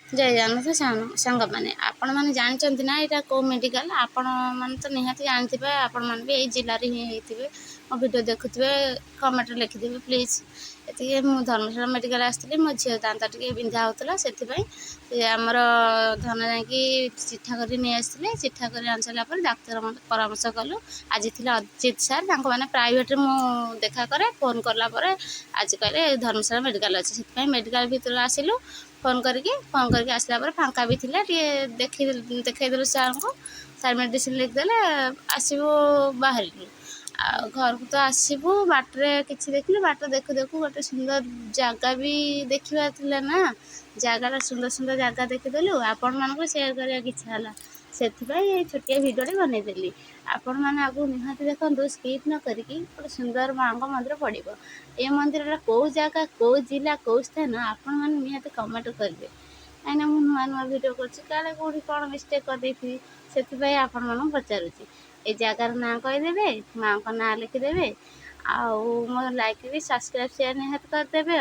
ଜୟ ଜଗନ୍ନାଥ ସାଙ୍ଗମାନେ, ଆପଣମାନେ ଜାଣିଛନ୍ତି ନା ଏଇଟା କେଉଁ ମେଡ଼ିକାଲ? ଆପଣମାନେ ତ ନିହାତି ଜାଣିଥିବେ। ଆପଣମାନେ ବି ଏଇ ଜିଲ୍ଲାରେ ହିଁ ହେଇଥିବେ, ମୋ ଭିଡ଼ିଓ ଦେଖୁଥିବେ, କମେଣ୍ଟରେ ଲେଖିଦେବେ ପ୍ଲିଜ୍ ଏତିକି। ମୁଁ ଧର୍ମଶାଳା ମେଡ଼ିକାଲ ଆସିଥିଲି, ମୋ ଝିଅ ଦାନ୍ତ ଟିକେ ବିନ୍ଧା ହେଉଥିଲା। ସେଥିପାଇଁ ସେ ଆମର ଧନ ଯାଇକି ଚିଠା କରି ନେଇ ଆସିଥିଲେ। ଚିଠା କରି ଆଣି ସାରିଲା ପରେ ଡାକ୍ତର ପରାମର୍ଶ କଲୁ। ଆଜି ଥିଲା ଅଜିତ ସାର୍, ତାଙ୍କ ମାନେ ପ୍ରାଇଭେଟରେ ମୁଁ ଦେଖା କରେ। ଫୋନ୍ କଲା ପରେ ଆଜି କହିଲେ ଧର୍ମଶାଳା ମେଡ଼ିକାଲ ଅଛି, ସେଥିପାଇଁ ମେଡ଼ିକାଲ ଭିତରୁ ଆସିଲୁ ଫୋନ୍ କରିକି। ଫୋନ୍ କରିକି ଆସିଲା ପରେ ଫାଙ୍କା ବି ଥିଲା, ଟିକେ ଦେଖେଇଦେଲୁ ସାର୍ଙ୍କୁ। ସାର୍ ମେଡ଼ିସିନ ଲେଖିଦେଲେ, ଆସିବୁ ବାହାରିଲୁ ଆଉ ଘରକୁ ତ ଆସିବୁ। ବାଟରେ କିଛି ଦେଖିଲୁ, ବାଟରେ ଦେଖୁ ଦେଖୁ ଗୋଟେ ସୁନ୍ଦର ଜାଗା ବି ଦେଖିବାର ଥିଲା ନା। ଜାଗାଟା ସୁନ୍ଦର ସୁନ୍ଦର ଜାଗା ଦେଖିଦେଲୁ, ଆପଣମାନଙ୍କୁ ସେୟାର କରିବାକୁ ଇଚ୍ଛା ହେଲା, ସେଥିପାଇଁ ଏଇ ଛୋଟିଆ ଭିଡ଼ିଓଟି ବନେଇଦେଲି। ଆପଣମାନେ ଆଗକୁ ନିହାତି ଦେଖନ୍ତୁ ସ୍କିପ୍ ନ କରିକି। ଗୋଟେ ସୁନ୍ଦର ମାଆଙ୍କ ମନ୍ଦିର ପଡ଼ିବ। ଏ ମନ୍ଦିରଟା କେଉଁ ଜାଗା, କେଉଁ ଜିଲ୍ଲା, କେଉଁ ସ୍ଥାନ, ଆପଣମାନେ ନିହାତି କମେଣ୍ଟ କରିବେ। କାହିଁକିନା ମୁଁ ନୂଆ ନୂଆ ଭିଡ଼ିଓ କରୁଛି, କାଳେ କେଉଁଠି କ'ଣ ମିଷ୍ଟେକ୍ କରିଦେଇଥିବି, ସେଥିପାଇଁ ଆପଣମାନଙ୍କୁ ପଚାରୁଛି। ଏ ଜାଗାର ନାଁ କହିଦେବେ, ମାଆଙ୍କ ନାଁ ଲେଖିଦେବେ ଆଉ ମୋ ଲାଇକ୍ ବି ସବସ୍କ୍ରାଇବ୍ ସେୟାର ନିହାତି କରିଦେବେ।